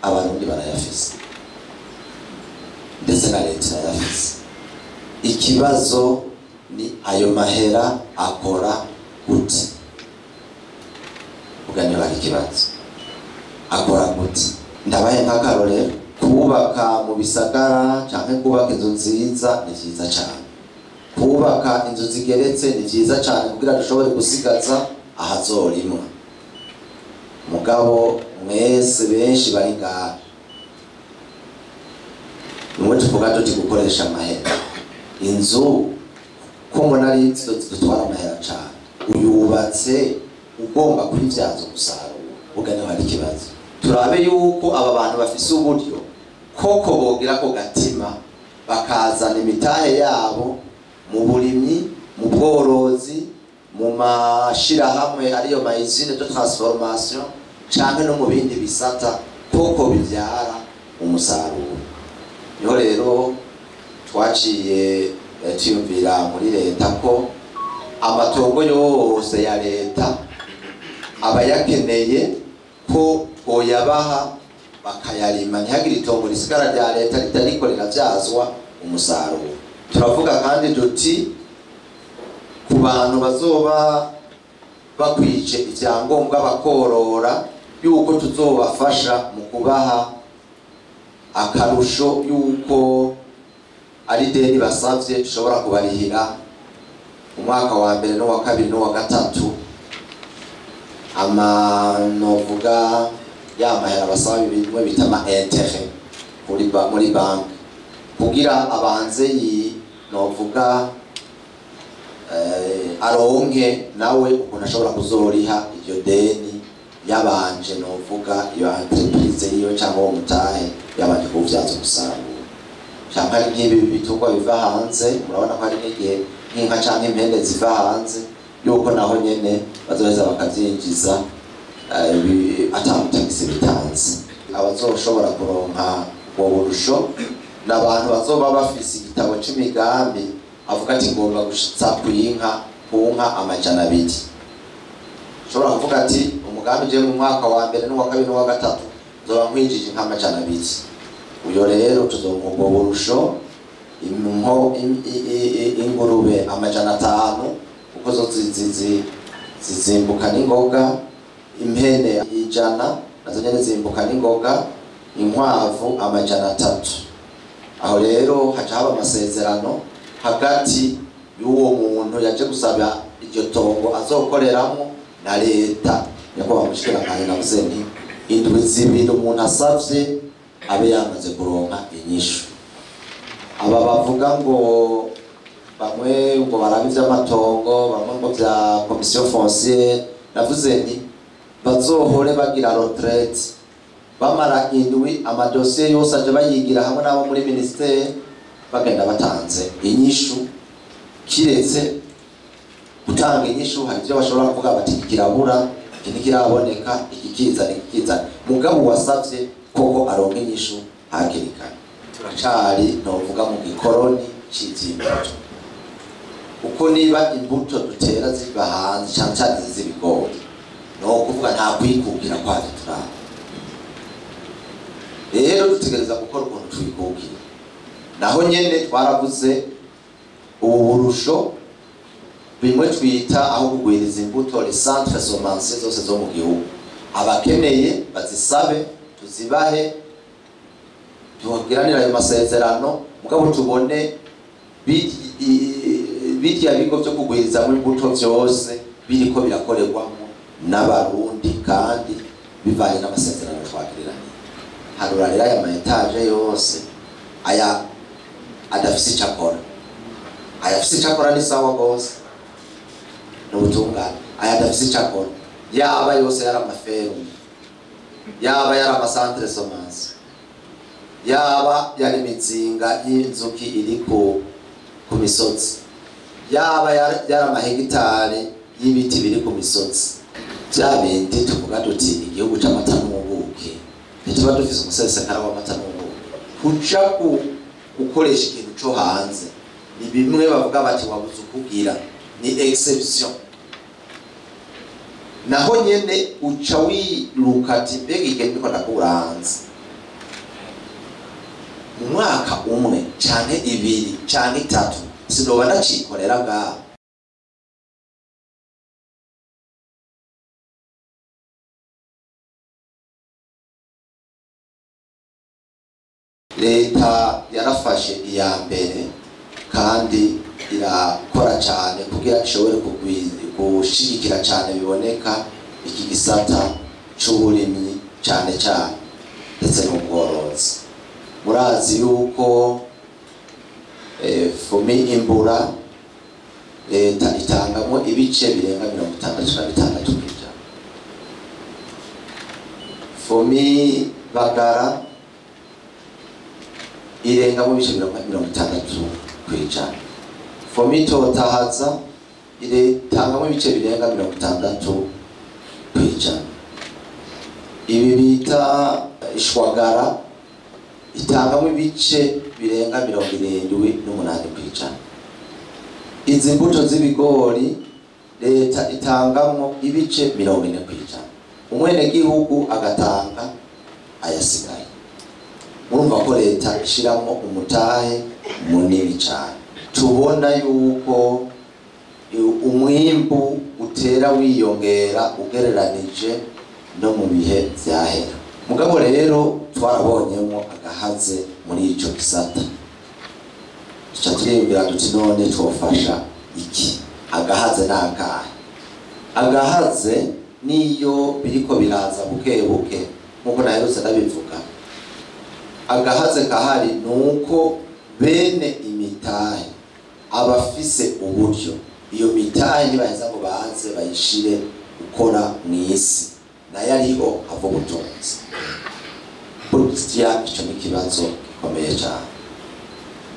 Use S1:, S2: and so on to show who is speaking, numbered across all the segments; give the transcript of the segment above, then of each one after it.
S1: Abarundi barayafise, ndetse na leta irayafise. Ikibazo ni ayo mahera akora gute? Ubwo niba ari ikibazo, akora gute? Ndabaye nk'akarorero: kubaka mu bisagara canke kubaka inzu nziza ni vyiza cane, kubaka inzu zigeretse ni vyiza cane kugira dushobore gusigaza ahazorimwa. Mugabo mwese, benshi bari ngaha, nimwe tuvuga tuti gukoresha amahera. Inzu ko mbona ari inzu dutwara amahera cane, uyubatse ugomba kuyivyaza umusaruro? Ubwo niho hari ikibazo. Turabe yuko aba bantu bafise uburyo koko bogira ko gatima, bakazana imitahe yabo mu burimyi, mu bworozi, mu mashirahamwe ariyo ma usine de transformation, canke no mu bindi bisata koko bivyara umusaruro. Niho rero twaciye tuyumvira muri leta ko amatongo yose ya leta abayakeneye ko boyabaha bakayarima, ntihagire itongo risigara rya leta ritariko riravyazwa umusaruro. Turavuga kandi duti ku bantu bazoba bakwije ivyangombwa bakorora, yuko tuzobafasha mu kubaha akarusho, yuko ari deni basavye dushobora kubarihira umwaka wa mbere n'uwa kabiri n'uwa gatatu, ama novuga ya mahera basaba, bimwe bita ama intérêt muri banki, kugira abanze yi novuga aronke nawe ukuntu ashobora kuzoriha iryo deni, yabanje novuga iyo entreprise yiwe cyangwa uwo mutahe yabanje kuwuvyaza umusaruro. Canke ari nk'ibi bitungwa biva hanze, murabona ko hari n'igihe nk'inka canke impene ziva hanze, yuko naho nyene bazoheza bakavyinjiza ata mutagisi bitanze. Abazoshobora kuronka ubwo burusho ni abantu bazoba bafise igitabo c'imigambi, avuga ati ngomba gushitsa ku nka 200. Ushobora kuvuga ati umugambi je mu mwaka wa mbere n'uwa kabiri n'uwa gatatu nzoba nkwijije inka 200. Uyo rero tuzomuha ubwo burusho. Ingurube 500, kuko zo zizimbuka n'ingoga, impene 100 nazo nyene zimbuka n'ingoga, inkwavu 300. Aho rero haca haba amasezerano hagati y'uwo muntu yaje gusaba iryo tongo azokoreramo na leta. Nyakubahwa mushikiranganji, navuze nti indwi 2 umuntu asavye abe yamaze kuronka inyishu. Aba bavuga ngo bamwe ngo barabe ivy'amatongo, bamwe ngo vya commission foncière, navuze nti bazohore bagira retraite, bamara indwi amadosiye yose aje bayigira hamwe n'abo muri ministère, bagenda batanze inyishu. Kiretse gutanga inyishu, hari ibyo bashobora kuvuga bati iki kirabura, iki ntikiraboneka, iki kizana, iki kizana, mugabo wasavye koko aronka inyishu hakiri kare. Turacari novuga mu gikoroni c'ivy'imbuto, kuko niba imbuto dutera ziva hanze, cane cane izi z'ibigori, no kuvuga nta kwikukira kwavyo turaba. Rero dutegereza gukora ukuntu twikukira. Naho nyene twaravuze ubu burusho, bimwe twita aho kugwiriza imbuto, les centres semenciers zose zo mu gihugu, abakeneye bazisabe tuzibahe, tugiranire ayo masezerano. Mugabo tubone birya bigo vyo kugwirizamo imbuto vyose biriko birakorerwamo n'Abarundi kandi bivanye n'amasezerano twagiriraniye. Harura rero aya ma étages yose aya adafise ico akora. Ayafise ico akora ni sawa gose, n'ubutungane. Aya adafise ico akora, yaba yose yari ama fermes, yaba yari ama centres semences, yaba yari imizinga y'inzuki iri ku misozi, yaba yari amahegitari y'ibiti biri ku misozi, vya bindi tuvuga duti igihugu c'amata n'ubuki, ntituba dufise umusesekara w'amata n'ubuki. Kuja gukoresha ikintu co hanze ni bimwe bavuga bati wabuze ukugira, ni exception. Naho nyene uca wiruka ati mbega igihe ndiko ndakura hanze. Umwaka umwe canke ibiri canke itatu sinoba ndacikorera ngaha. Leta yarafashe iya mbere kandi irakora cyane kugira ishobore gushigikira cyane biboneka iki gisata c'uburimyi cyane cyane ndetse n'ubworozi. Murazi yuko fumi imbura leta itangamo ibice birenga 66%. Fumi bagara irenga mu bice 60%. Fomi totahaza iretangamo ibice birenga 60%. Ibi bita ishwagara itangamo ibice birenga 78%. Izi mbuto z'ibigori leta itangamo ibice 40%. Umwenegihugu agatanga ayasigaye. Murumva ko leta ishiramo umutahe munini cyane. Tubona yuko umwimbu utera wiyongera ugereranije no mu bihe vyahera. Mugabo rero twarabonyemo agahaze muri ico gisata. Tuca turiyumvira duti none twofasha iki? Agahaze n'akahe? Agahaze niyo biriko biraza buke buke nkuko naherutse ndabivuga. Agahaze kahari nuko bene imitahe abafise uburyo iyo mitahe ntibaheza ngo baze bayishire gukora mw'isi nayo ariho hava ubutunzi. Burya ico ni ikibazo gikomeye cane.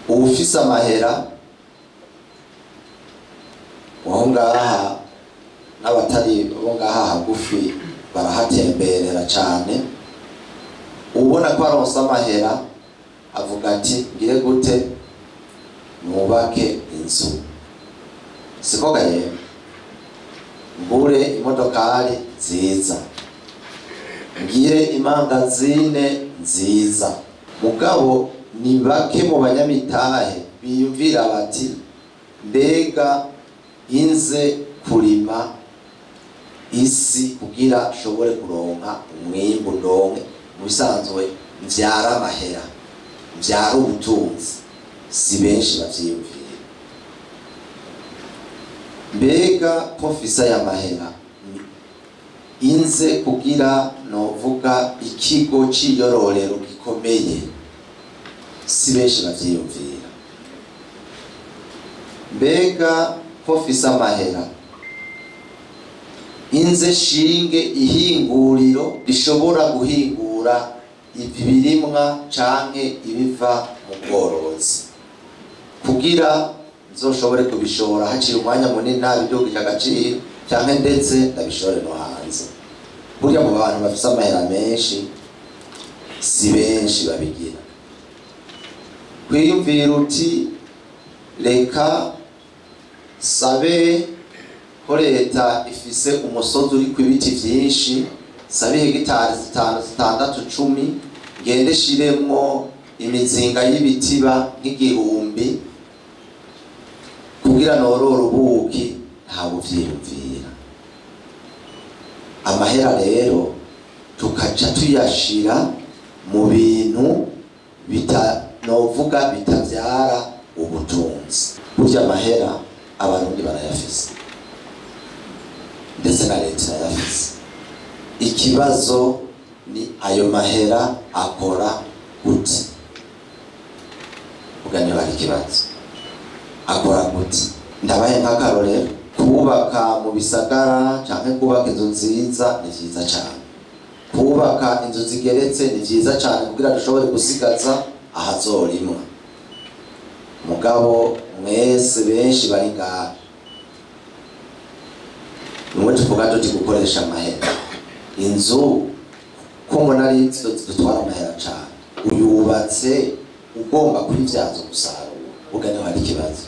S1: Uwufise amahera aho ngaha n'abatari bo ngaha hagufi barahatemberera cane. Ubona ko aronse amahera avuga ati ngire gute nubake inzu, siko gaye ngure imodokari nziza, ngire imangazine nziza. Mugabo ni bake mu banyamitahe biyumvira bati mbega inze kurima isi kugira shobore kuronka umwimbu ndonke mu bisanzwe mvyara amahera mvyara ubutunzi. Si benshi bavyiyumvira. Mbega ko mfise aya mahera inze kugira novuga ikigo c'iyororero gikomeye, si benshi bavyiyumvira. Mbega ko mfise amahera inze shinge ihinguriro rishobora guhingura ibirimwa canke ibiva mu bworozi kugira nzoshobore kubishora haciye umwanya munini ntabidugije agaciro canke ndetse ndabishore no hanze. Burya mu bantu bafise amahera menshi si benshi babigira. Kwiyumvira uti reka sabe ko leta ifise umusozi uriko ibiti vyinshi, sabe hegitari 5, 6, 10 ngende shiremwo imizinga y'ibitiba nk'igihumbi kugira norore ubuki, ntawe uvyiyumvira. Amahera rero tukaca tuyashira mu bintu novuga bitavyara ubutunzi. Burya amahera abarundi barayafise ndetse na leta irayafise. Ikibazo ni ayo mahera akora gute? Ubwo niba ari ikibazo akora gute? Ndabaye nk'akarorero, kubaka mu bisagara canke kubaka inzu nziza ni vyiza cane, kubaka inzu zigeretse ni vyiza cane kugira dushobore gusigaza ahazorimwa. Mugabo mwese benshi bari ngaha nimwe tuvuga tuti gukoresha amahera inzu ko mbona ari inzu dutwara amahera cane, uyubatse ugomba kuyivyaza umusaruro, ubwo niho hari ikibazo.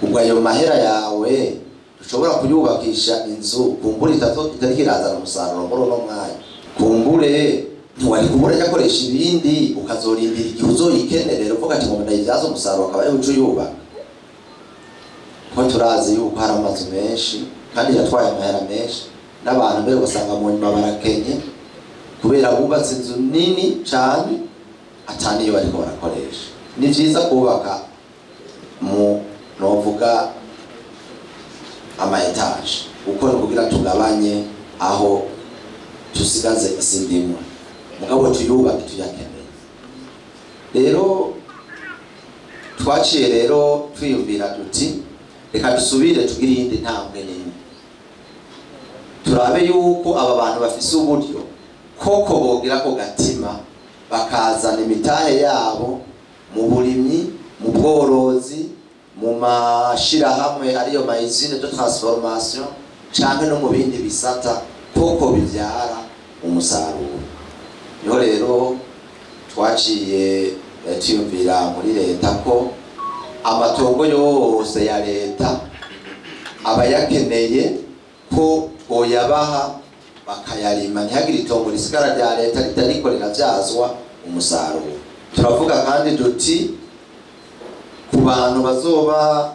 S1: Ubwo ayo mahera yawe ushobora kuyubakisha inzu kumbure itariko irazana umusaruro muri uno mwanya, kumbure Ntiwari kubura yakoresha ibindi, ukazorindira igihe uzoyikenerera uvuga ati ngo ndayibyaza umusaruro, akaba ariho uca uyubaka. Kuko turazi yuko hari amazu menshi kandi yatwaye amahera menshi, n'abantu mbere ugasanga mu nyuma barakenye kubera bubatse inzu nini cane ataniyo bariko barakoresha. Ni vyiza kubaka mu novuga ama étages, uko ni kugira tugabanye aho tusigaze isi ndimwe, mugabo tuyubake tuyakeneye. Rero twaciye rero twiyumvira duti reka dusubire tugire iyindi ntambwe nini, turabe yuko aba bantu bafise uburyo koko bogira ko gatima bakazana imitahe yabo mu burimyi, mu bworozi, mu mashirahamwe ariyo ma usine de transformation, canke no mu bindi bisata koko bivyara umusaruro. Niho rero twaciye tuyumvira muri leta ko amatongo yose ya leta abayakeneye ko boyabaha bakayarima, ntihagire itongo risigara rya leta ritariko riravyazwa umusaruro. Turavuga kandi duti ku bantu bazoba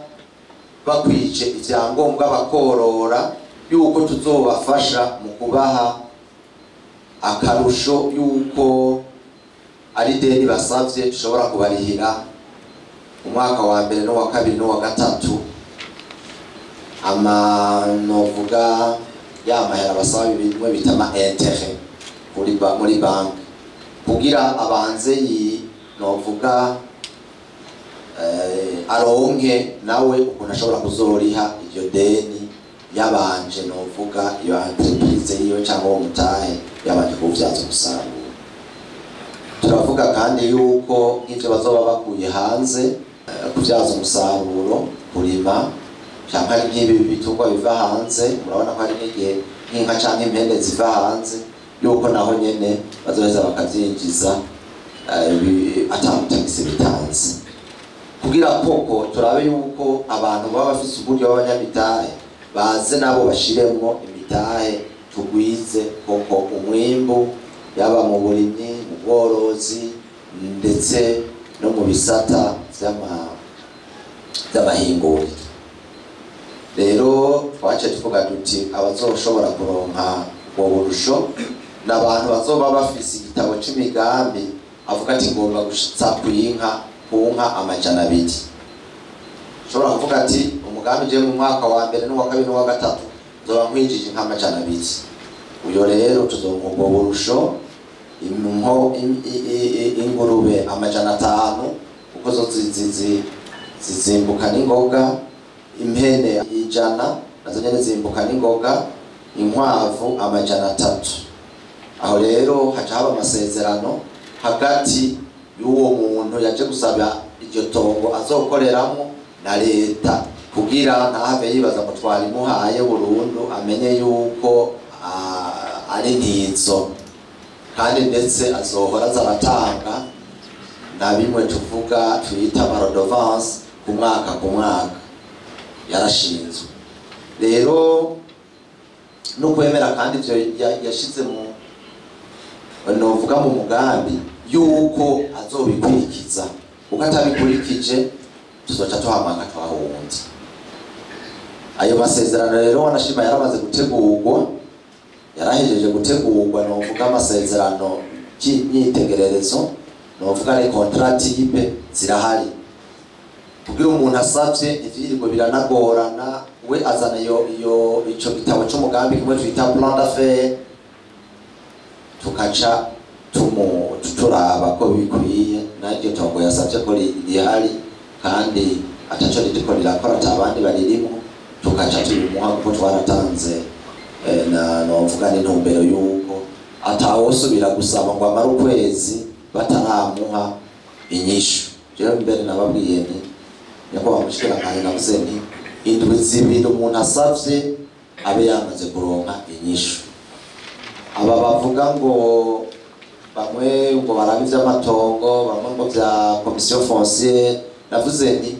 S1: bakwije ivyangombwa bakorora, yuko tuzobafasha mu kubaha akarusho, yuko ari deni basavye dushobora kubarihira umwaka wa mbere n'uwa kabiri n'uwa gatatu, ama novuga ya mahera basaba bimwe bita ama intérêt muri banki, kugira abanze yi novuga aronke nawe ukuntu ashobora kuzoriha iryo deni yabanje novuga iyo entreprise yiwe cyangwa uwo mutahe yabanje kuwuvyaza umusaruro. Turavuga kandi yuko nk'ivyo bazoba bakuye hanze kuvyaza umusaruro, kurima, canke ari nk'ibi bitungwa biva hanze, murabona ko hari n'igihe nk'inka canke impene ziva hanze, yuko naho nyene bazoheza bakavyinjiza ata mutagisi bitanze, kugira koko turabe yuko abantu baba bafise uburyo b'abanyamitahe baze nabo bashiremwo imitahe, tugwize koko umwimbu, yaba mu burimyi, mu bworozi, ndetse no mu bisata vy'amahinguriro. Rero twaciye tuvuga duti abazoshobora kuronka ubwo burusho ni abantu bazoba bafise igitabo c'imigambi, avuga ati ngomba gushitsa ku nka 200. Ushobora kuvuga ati umugambi je mu mwaka wa mbere n'uwa kabiri n'uwa gatatu nzoba nkwijije inka 200. Uyo rero tuzomuha ubwo burusho. Ingurube 500, kuko zo zizimbuka n'ingoga, impene 100 nazo nyene zimbuka n'ingoga, inkwavu 300. Aho rero haca haba amasezerano hagati y'uwo muntu yaje gusaba iryo tongo azokoreramwo na leta, kugira ntahave yibaza ngo twarimuhaye burundu, amenye yuko ari ntizo, kandi ndetse azohora aza aratanga na bimwe tuvuga twita ama redevances ku mwaka ku mwaka yarashinzwe. Rero no kwemera kandi ivyo yashize mu novuga mu mugambi yuko azobikurikiza, uko atabikurikije tuzoca tuhamanga twahunze. Ayo masezerano rero wanashima yaramaze gutegurwa, yarahejeje gutegurwa, novuga amasezerano y'imyitegererezo, novuga ni contrat type zirahari, kugira umuntu asavye ivyirirwa biranagorana, we azana iyo ico gitabo c'umugambi kimwe twita plan d'affaires, tukaca turaba ko bikwiye naryo tongo yasavye ko rihari kandi ataco ririko rirakora, ata abandi baririmwo, tukaca tubimuha, kuko twaratanze na novuga n'intumbero yuko atawosubira gusaba ngo amare ukwezi bataramuha inyishu. Jewe mbere nababwiye nti nyakubahwa mushikiranganji, navuze nti indwi 2 umuntu asavye abe yamaze kuronka inyishu. Aba bavuga ngo bamwe ngo barabe ivy'amatongo, bamwe ngo vya commission foncière, navuze nti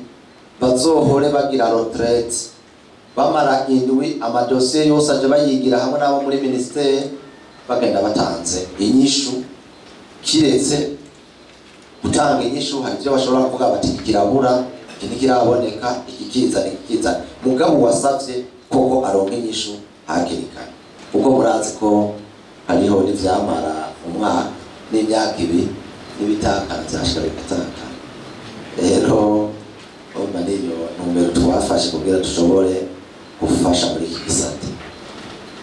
S1: bazohore bagira retraite bamara indwi, amadosiye yose aje bayigira hamwe n'abo muri ministère, bagenda batanze inyishu. Kiretse gutanga inyishu, hari ibyo bashobora kuvuga bati kirabura, iki ntikiraboneka, iki kizana, iki kizana, mugabo wasavye koko aronka inyishu hakiri kare, kuko murazi ko hariho n'ivyamara umwaka n'imyaka ibiri n'ibitakara vyashika bigatakara. Rero urumva niyo ntumbero twafashe kugira dushobore gufasha muri iki gisata.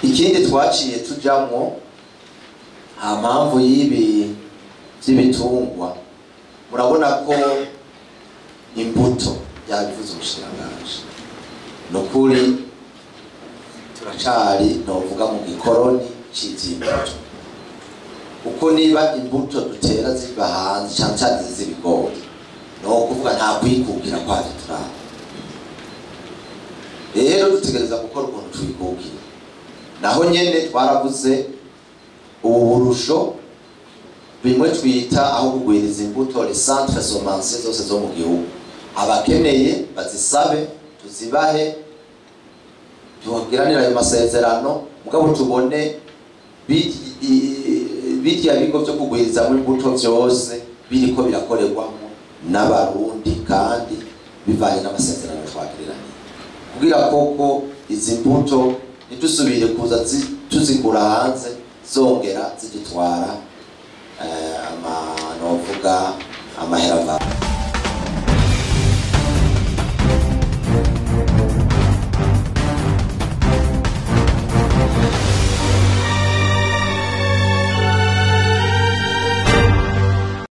S1: Ikindi twaciye tujamwo, nta mpamvu y'ibi vy'ibitungwa, murabona ko imbuto yabivuze umushikiranganji, ni ukuri turacari novuga mu gikoroni c'ivy'imbuto, kuko niba imbuto dutera ziva hanze, cane cane iz'ibigori, ni ukuvuga nta kwikukira kwavyo turaba. Rero dutegereza gukora ukuntu twikukira. Naho nyene twaravuze ubu burusho bimwe twita aho kugwiriza imbuto, les centres semenciers zose zo mu gihugu, abakeneye bazisabe tuzibahe, tugiranire ayo masezerano, mugabo tubone birya bigo vyo kugwirizamwo imbuto vyose biriko birakorerwamo n'Abarundi, kandi bivanye n'amasezerano twagiriraniye, kugira koko izi mbuto ntidusubire kuza tuzigura hanze zongera zidutwara ama novuga amahera.